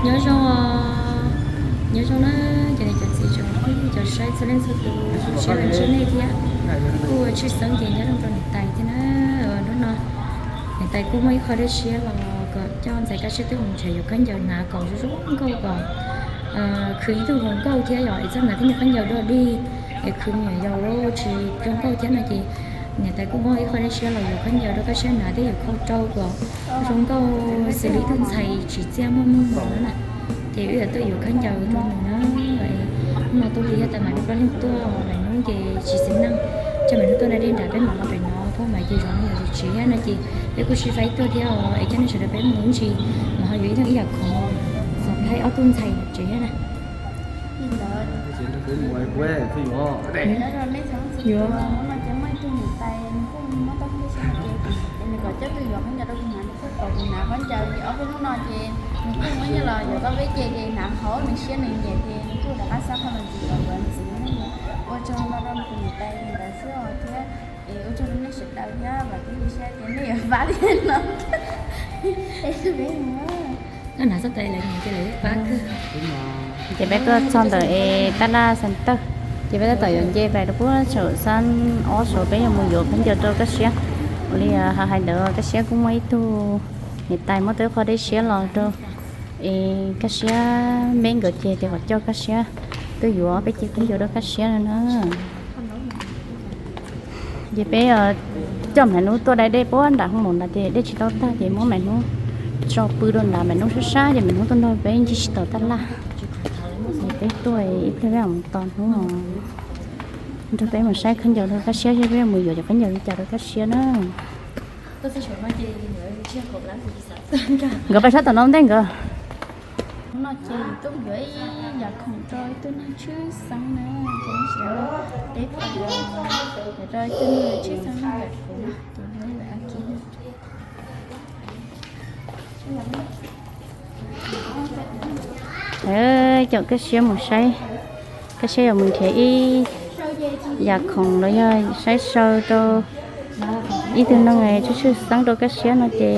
Nyob zoo, nyob zoo na, cov niam cov txiv, cov saib txhua leej txhua tus, zoo siab los ntsib nej thiab. Kuj tshwj xeeb ces nyob zoo rau niam tais thiab na. Hnub no niam tais kuj muaj ib qho dej siab los kom coj ntxhais Kab Siab tuaj mus nrhiav yuav khaub ncaws hnav kom zoo zoo nkauj kom khwv ib tug hluas nkauj thiab yom, es txoj hnav thiaj muaj khaub ncaws dog dig, es khwv me nyuam yaus los tsis zoo nkauj thiab no ces niam tais kuj muaj ib qho dej siab los yuav khaub ncaws rau Kab Siab hnav thiab yuav khau rau kom zoo nkauj xws li ib tug ntxhais tsim txiaj muaj muaj hmoo na. Ces wb yuav tuaj yuav khaub ncaws rau nws na. Hnub no tuaj li yog tas Maiv Nuj pab leeg tuaj, Maiv Nuj ces tsis txiv neej, coj Maiv Nuj tuaj da dej nram peb mam los pem no, pab Maiv ces zov me nyuam tsev thiab no ces peb kuj sib faib tuaj thiab os, es coj nej sawv daws peb mus ib ntsis mas ho yuav ib leeg ib yam khoom, xov thaib ob tug ntxhais tsev thiab na. Yuav. Nws kom coj tus yuav khaub ncaws rau kuv hnav, nws kuj kom kuv hnav khaub ncaws, ob peb hnub no ces nws kuj muab nyiaj los yuav tau peb ce ces hnav hauv nws siab nws nyiam ces nws kuj rov qab xa qhov los ntxiv los yuav ntxiv no. Ua tsaug ntau rau tus niam tais ntawd xwb os thiab, es ua tsaug rau nej sawv daws thiab, vam thiab cia siab tias nej yuav pab thiab no. Ces peb tuaj txog ntawm es tab laj xeev tawj, ces peb tab tom yuav nce pais rau puag saum xab ob saud peb yuav mus yuav khaub ncaws rau Kab Siab. Ua li hais ntawd Kab Siab kuj muaj ib tug niam tais muab tau ib qho dej siab los rau, es Kab Siab, me nkawd ces tias kom coj Kab Siab tuaj yuav peb ce khaub ncaws rau Kab Siab no na. Ces peb coj Maiv Nuj tuaj da dej puag nram hoo maum nrad ces dej tsis tau tag ces muab Maiv Nuj tso pw rau nrad, Maiv Nuj sab sab ces Maiv Nuj tuaj nrog peb ncig tsis taus tab laj. Ces peb tuaj ib pliag peb mam tos hnub, nrog peb mus saib khaub ncaws rau Kab Siab, saib peb mus yuav cov khaub ncaws li cas rau Kab Siab na. Nkawd pais sab tom no ntej nkawd. Hnub no ces tuaj yuav ib yam khoom rau ib tug neeg tshwj xeeb na, ces teb rau ib tug neeg tshwj xeeb ntawm kuv na, ces Cov Kab Siab mus saib, Kab Siab yuav mus nrhiav ib yam khoom los yog saib saw rau ib tug neeg tshwj xeeb rau Kab Siab no ces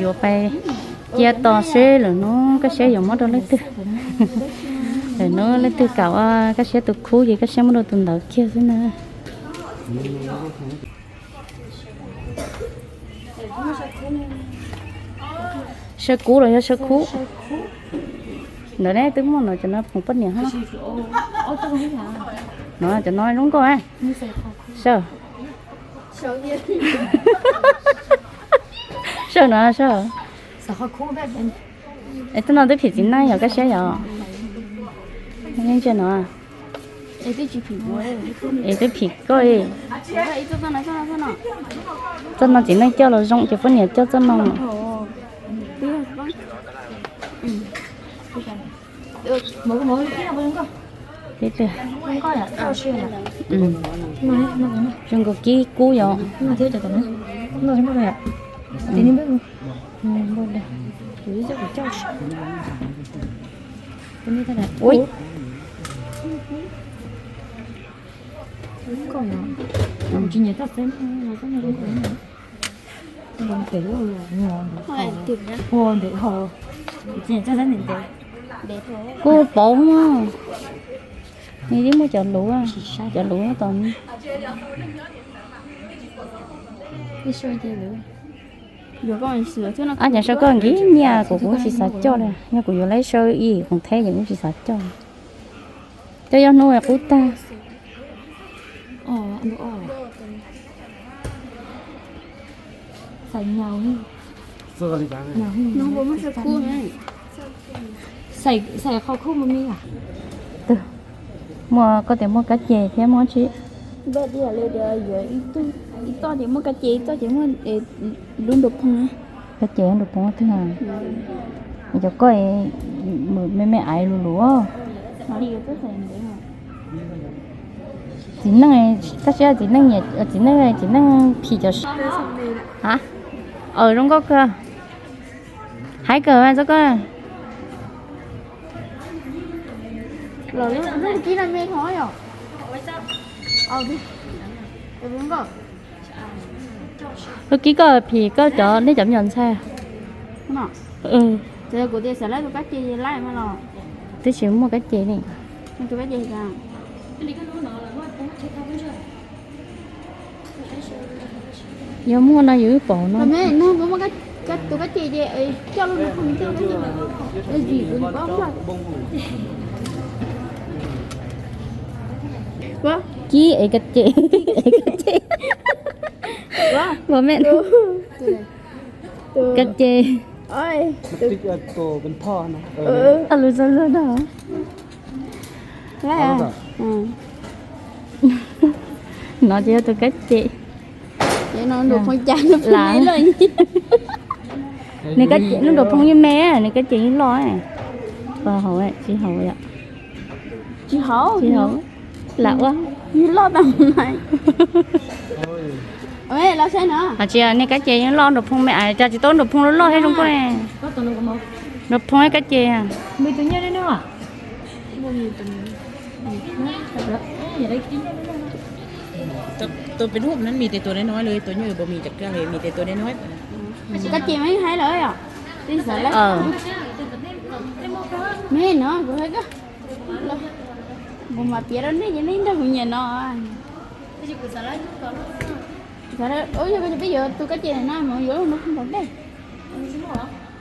yuav pais cia tos seb lwm hnub Kab Siab yuav muab rau leej twg. Lwm hnub leej twg kam ua Kab Siab tus khub ces Kab Siab muab rau tus ntawd kiag xwb na. Saw kub los yog saw khub? Ntawd ne twb muaj no, cov no phoom poj niam hos. No cov no zoo nkauj. Saw, saw no saw. Es tub no twb phim txiv neej yog Kab Siab yog? Ntsia no. Es twb phim koj. Txoj no txiv neej coj los zoo ces poj niam coj txoj no. Zoo nkauj kib kub yom. Ui. Kuj pauv, nws twb muaj cov luv, cov luv tom. Ab, cov saw koj nkig nyiaj kuv kuv tsis xav coj li, yog kuv yuav laib saw ib khoom theb ces kuv tsis xav coj. Coj yog hnub qub tag. Muaj koj tias muaj kab ces thiab muaj tsi. Ib toj ces muaj kab ces, ib toj ces muaj lub nrog phoov. Kab ces nrog phoov twg? Cov koj me me aiv lus lus. Txiv neej, tab sis txiv neej, txiv neej, txiv neej phim cov, a, zoo nkauj kawg. Haib kawg txoj koj. Lub kib koj phim koj cov, nej cov me nyuam ntxhais. Kuv tias xav laib tus kab ce laib mas los. Twb tsis muaj kab ce li. Tus kab ce a? Yog muaj no yus wb pom no. Tus kab ce ces coj lub nws phooj ywg. Kib es kab ce, es kab ce. Ua me kab ce. Lus zoo luag no. No ces yog tus kab ce. Nws kab ce, lub nruas phooj ywg me, nws kab ce ywg loj. Haus, tsis haus yom? Tsis haus, lam ua. Ywg loj tas. Los saib no. Tsis, nws kab ce ywg loj, nruas phooj me, cas tsis tau nruas phooj loj loj thiab zoo nkauj ne. Nruas phooj kab ce. Tus peb hub nan mis tes tus ne no lawm, tus nyuj bos mis cov kag lawm, mis tes tus ne no. Kab ce mas hais lawm yom. Me no, kuv mas piav rau nej ces nej nrog kuv nyiam no. Yog peb yuav tus kab ce no mus yuav lub nruas phooj tom ntej.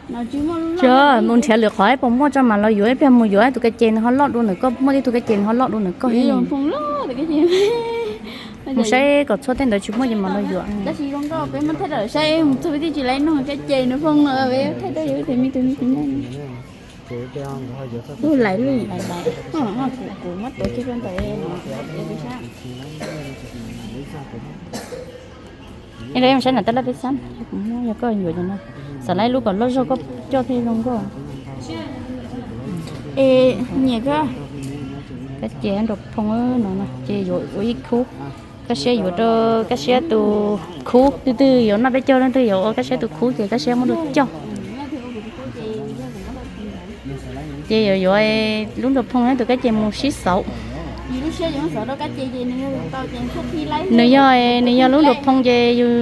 Mus nrhiav lwm qhov puas muaj tso mas los yuav, ib pliag mus yuav tus kab ce nws ho loj dua ntawm koj, muaj tib tug kab ce nws ho loj dua ntawm koj. Mus saib kom txhua tej ntawd tsis muaj ces mam los yuav. Tab sis zoo nkauj, peb muab thaij rau saib mus txog peb twb tsis laib nug kab ce nws phooj no, peb thaij rau yuav tus me tus me tus me. Ub, lais lwj lais lais. Kuv muab tuav kiag rau ntawm no. Es lawv yeej saib nram tab laj peb xab, kuv muab yog koj yuav cov no. Xav laib lub kom loj zog koj coj thiaj zoo nkauj. Es nyiam koj. Kab ce nruas phooj no ces yuav ua ib khub. Koj siab yuav rau koj siab tus khub, twg twg yuav noj peb caug leej twg yuav ua koj siab tus khub ces koj siab muab rau coj. Ces yuav yuav lub nruas phooj tus kab ce mus sib xauv. Nws yog, nws yog lub nruas phooj ces yus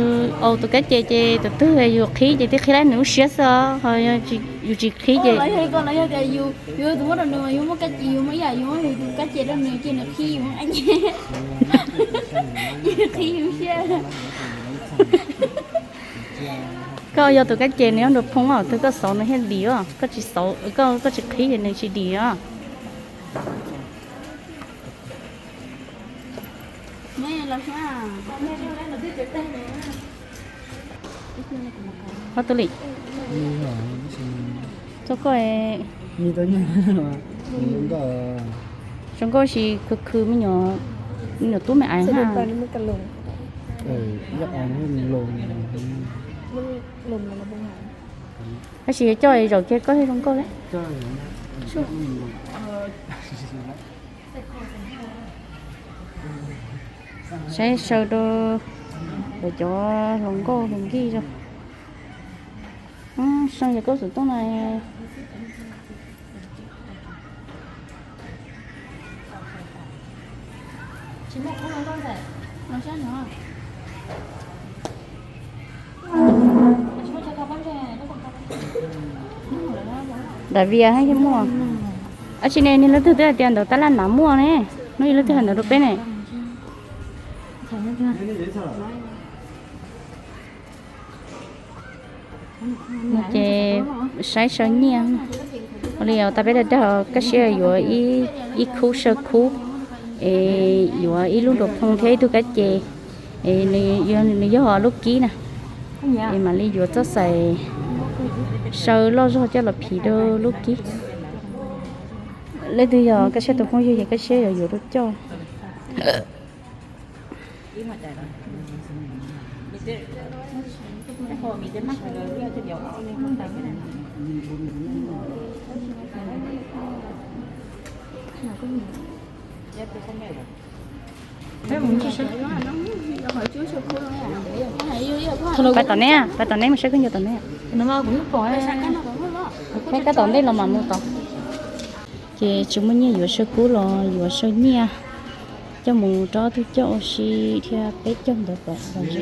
ua tus kab ce ces tus twg yus qhib ces twb qhib laib nws lub siab xwb, ho yus tsis qhib ces yus tus muab rau nws mas yus muab kab ce, yus muab ib yam yus muab tus kab ce rau nws ces nws qhib yus, qhib yus siab. Koj yog tus kab ce nws yog nruas phooj os, twg koj xauv nws thiaj dim os, koj tsis xauv, koj tsis qhib ces nws tsis dim os. Qhov tu li. Txog koj, zoo nkauj si khw khw me nyuam, me nyuam tub me aiv na. Tab sis coj zaum kiag koj thiaj zoo nkauj thiab. Saib saw rau lawv cov hluas nkauj hluas nkij zoo. Seej yog koj xov tooj no. Daim vias thiab muaj. Ab tsi ne, niag leej twg twb hais tias ntawm tab laj nav muaj ne, hnub ib leej twg hais ntawd rau peb ne. Ces saib saw nyiaj. Ua li os, tas peb dag dag, koj siab yuav ib khub saw khub, es yuav ib lub nruas phoo thiab ib tug kab ces, es nws yog lub kib na, es mam li yuav txoj xais saw loj zog coj los phim rau lub kib. Leej twg yog koj siab tus phooj ywg ces koj siab yuav yuav rau coj. Pais tom neb, pais tom neb mus saib khaub ncaws tom neb. Saib kab tom ntej los mam mus tod. Ces tsis muaj nyiaj yuav saw kub los yuav saw nyiaj coj mus rau ob tug coj ua si thiab peb caug ntawd pom los.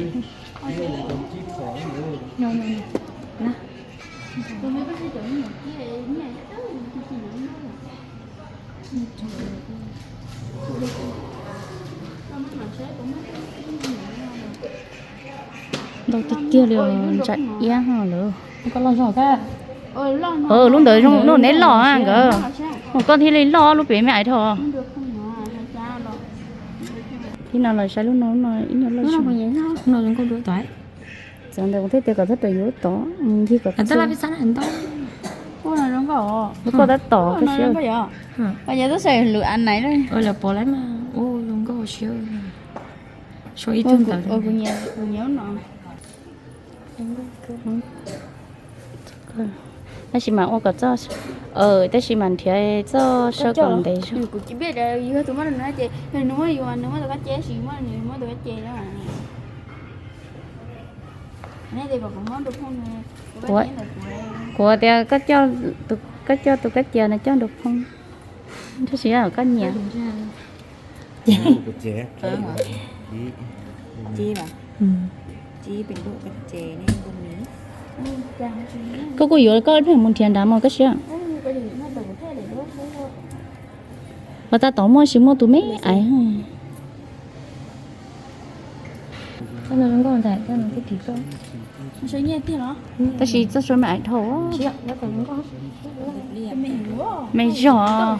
Ntau tiag tiag li os, ntsa iab ho lawm. Lub ntawd zoo noj neb loj nkawd. Mus koj thiaj li loj lub pem me ais dhau. Ib no los saib lub no, lub no ib nyuag loj. Txawm ntawd kuv thiaj tias kom txhob raws yuav tod, ncig kom txog. Koj tab tom koj siab. Tab sis mas ua kom txoj, tab sis mas nrhiav txoj saw kom ntev zog. Kuv tias koj coj tus kab cia no coj nraug phoo, tab sis koj nyiam. Koj kuj yuav koj pheej mus nrhiav nrad mog koj siab. Mas tab tom muaj tsis muaj tus me ais. Tab sis txoj saw me ais dhau. Me zog.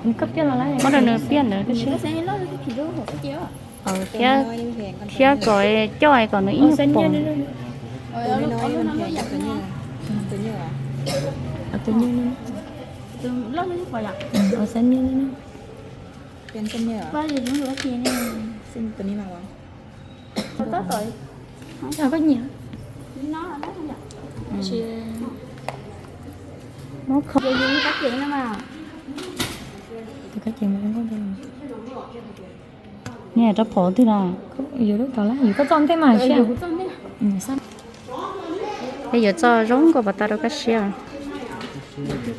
Muab rau nws piaj ntawd. Thiab kom coj kom nws ib nyuag pom. Nws rau phom twg no? Yuav lub tod lawm, yuav koj txoj ntej mas siab. Peb yuav txoj zoo nkauj pas tau rau koj siab.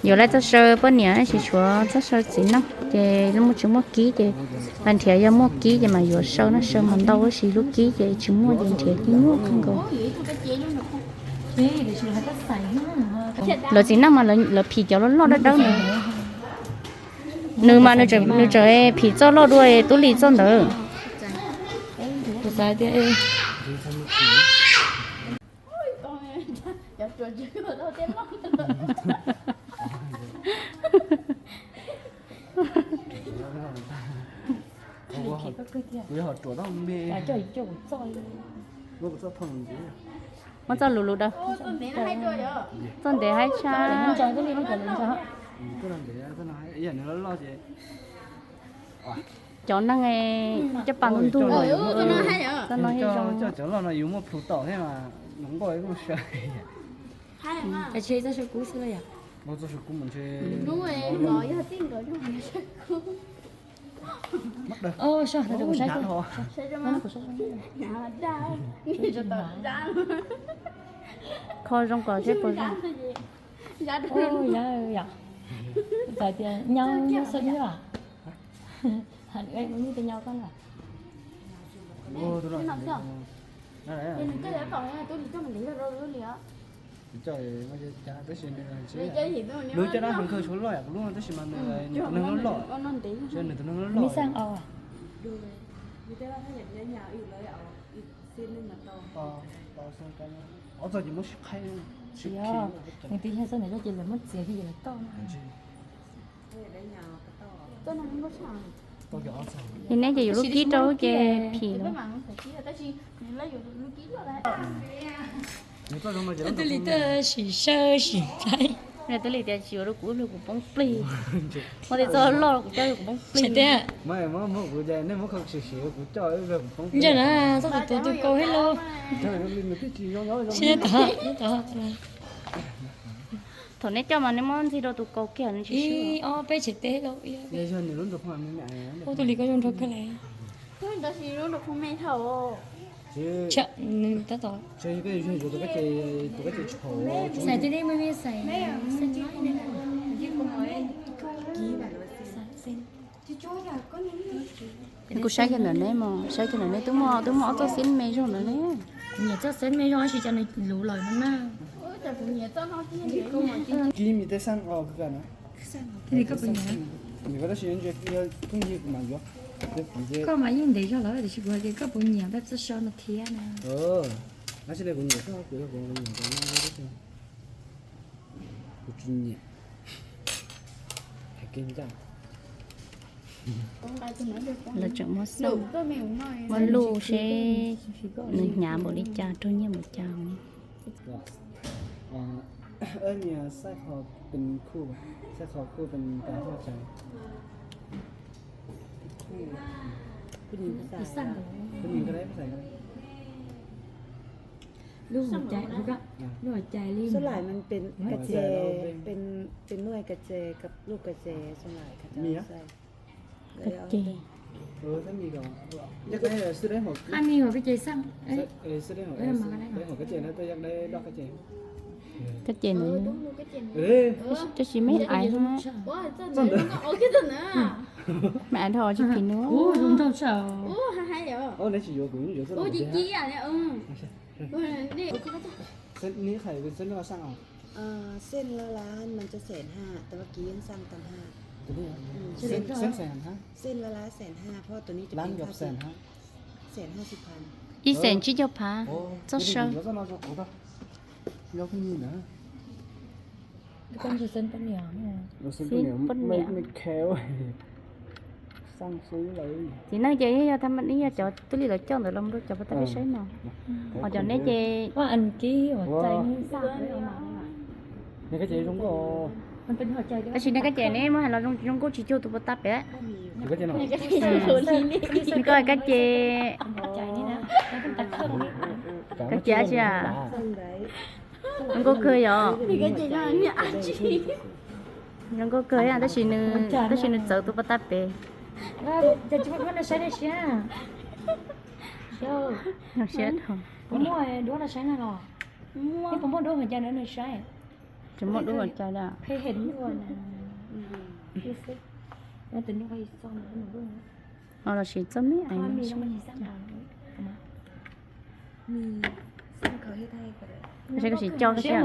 Yuav lawv txoj saw poj niam tab sis tshuav txoj saw txiv neej ces muaj tsis muaj kib ces, nrhiav yog muaj kib ces mas yuav saw no, saw mas ntau tab sis lub kib ces tsis muaj ces nrhiav tsis muaj kawg nkaus. Lawv txiv neej mas lawv phim cov loj loj dawb dawb no. Nws mas nws tseem phim txoj loj dua Tub Lis txoj ntawd. Kuv yuav ho ruam tau me. Muab txoj lus lus daws. Txoj ntev haib tshaj. Cov neeg coj pa ntub ntug. Txoj no coj cov loj no yus muaj plhus tom thiab mas nws nkauj ib lub saw. Txoj saw kub xwb los yog? Txoj saw kub mas ntshe Kho zoo kom seb puas zoo. Yog, txawm tias nyo nyo xwb nyob. Ua nyob tej nyo koj na. Lub coj dab heev kawg, suav loj yam kuv lub tab sis mas nws tus neeg loj loj, nws tus neeg loj loj. Nws twb yog txoj ntawd ces lawv muab txiav ces lawv toj. Li neb ces yus lub kib rau ces phim lawm. Twb li twb sim saw sim nplaib. Twb li tias tsis yuav rau kuv, kuv poob plig. Muaj tej txoj loj kuv coj kuv poob plig. Ntsia na, txoj tus tus kaus hib lus. Tsis tau, tsis tau. Thaum neb coj mas neb muab ntxig rau tus kaus kiag nws tsis sub. Ib ob peb tsev teb lauj. Ua tus li koj zoo nraug kawg li. Tab tom xais tej me me xais. Kuv saib kiag ntawm neb mos, saib kiag ntawm neb twb muaj, twb muaj ob txoj xib me zoo ntawm neb. Kuv nyiam txoj xib me zoo tab sis cas nws luv lawm no na. Kib me tej xaj os kawg na. Koj mas yeej ntev zog lawm tiam sis kuv hais tias koj puas nyiam peb txoj saw no thiab na. Tab sis kuv nyiam txoj kuv yog kuv nyiam ntawd no, kuv tsis nyiam hais kev ncaj. Lawv tseem muab xaj, muab luj seb nws hnyav npaum li cas, raug nyiaj npaum cas. เออเนี่ยสร้อยคอเป็นคู่ สร้อยคอคู่เป็นตาหัวใจ คู่นี้ก็ใส่ คู่นี้ก็ได้ไม่ใส่ก็ได้ Lub hauv cai, lub hauv cai li. Sốt lải มันเป็นกระเจ เป็นเป็นหน่วยกระเจกับลูกกระเจ sốt lải เขาจะเอาใส่ Kab ces. Hai mươi hộp kab ces xaj. Kab ces no. Tab sis meb ais, meb ais dhau tsis phim nua. Ơ, xiên la lá มันจะแสนห้า แต่เมื่อกี้ยังสร้างตำห้า ตัวนี้ เส้น เส้นแสนห้า เส้นละล้านแสนห้า เพราะว่าตัวนี้จะเป็น ล้านกับแสนห้า แสนห้าสิบพัน Ib xees tsib caug phav txoj saw. Xeeb poj niam. Txiv neej ces yog, yog cov twb li lawv coj ntawd los rau cov pab tab peb saib no. Ho cov neb ces, tab sis neb kab ces neb muab hais los zoo nkauj tsis cuag tus pab tab peb. Neb koj kab ces, kab ces dab tsi a? Zoo nkauj kawg yom. Zoo nkauj kawg tab sis nws, tab sis nws txawv tus pab tab peb. Tsis muaj duab ua cas li. Ho los sis txoj me ais. Koj sim coj, koj saib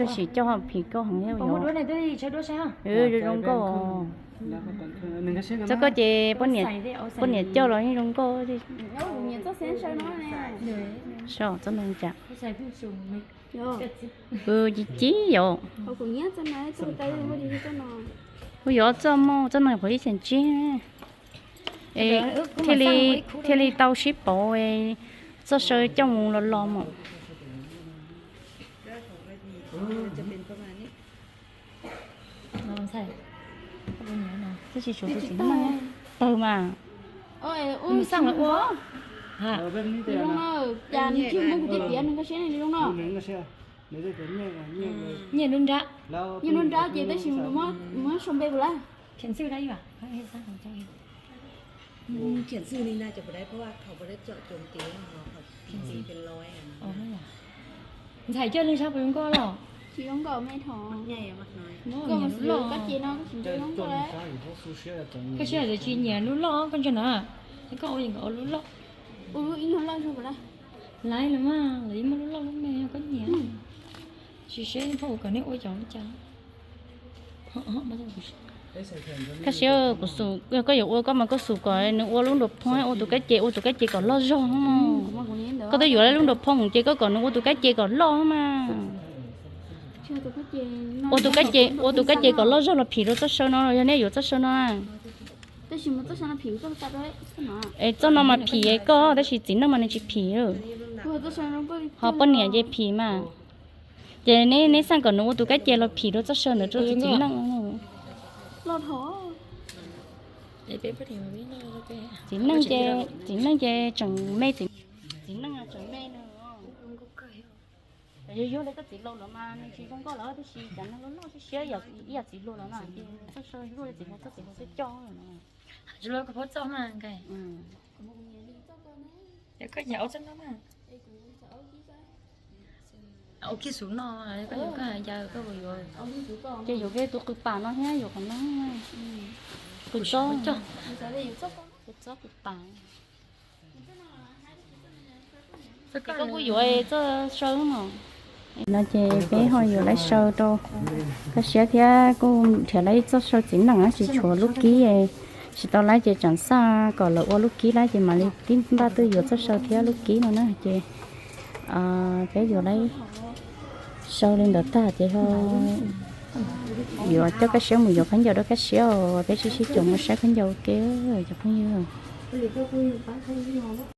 koj sim coj ho phim koj heev. Zoo nkauj. Txoj koj ces poj niam coj los yeej zoo nkauj. Txoj no cas. Ci ci yom. Kuv yuav txoj moj, txoj no qhuav ib xees tsib. Thiaj li tau sib pauv txoj saw coj mus los los mom. Tab sis tshuav tus txiv neej tawg mas. Nyiaj lub nrab, nyiaj lub nrab ces tab sis muab sau npe puas lawm. Ntxhais coj leej sab puas zoo nkauj los? Tsis zoo nkauj me tho. Koj siab hais tias tsis nyiam lub loj koj ntsia na. Koj ua yeej kom ua lub loj. Ua lub ib nyuag loj zog puas lawm? Laiv los mas, lawv yeej muaj lub loj lub me koj nyiam. Tsis seb phauj kom neb ua cov ua cas. Koj siab, kuv xum, koj yuav ua koj mas koj xum kom nws ua lub nruas phoo, ua tus kab ces, ua tus kab ces kom loj zog. Koj twb yuav lub nruas phoo ces koj kom nws ua tus kab ces kom loj mas. Ua tus kab ces, ua tus kab ces kom loj zog los phim rau txoj saw no, yog nej yuav txoj saw no. Es txoj no mas phim koj, tab sis txiv neej mas nws tsis phim. Ho poj niam ces phim mas. Ces neb, neb xaj kom nws ua tus kab ces los phim rau txoj saw ntawd rau txiv neej. Txiv neej ces, txiv neej ces tseem me, txiv neej tseem me no. Yog yog li koj txiv laus lawm mas nws tsis zoo nkauj lawm, tab sis cov neeg loj loj siab siab ib yam txiv hluas lawm na, ces txoj saw luaj li txiv hluas, txoj txiv hluas twb coj lawm na. Koj yuav ua txoj no mas. Ua kiag xub no, koj yuav, koj yuav, koj yuav. Ces yuav kiag tus qws pam no thiab yuav qhov no. Qws txob, qws txob qws pam. Koj kuj yuav txoj saw no. No ces peb ho yuav laib sau rau Kaj Siab thiab kuj nrhiav laib txoj sau txiv neej tsis tshuav lub kib, tsis tau laib ces tseem xaj kom lawv ua lub kib laib ces mam li tib npaj tuaj yuav txoj sau thiab lub kib no na ces peb yuav laib sau li ntawd tag ces yuav coj Kaj Siab mus yuav khaub ncaws rau Kaj Siab os. Peb sib sib caum mus saib khaub ncaws ua ke cov phooj ywg.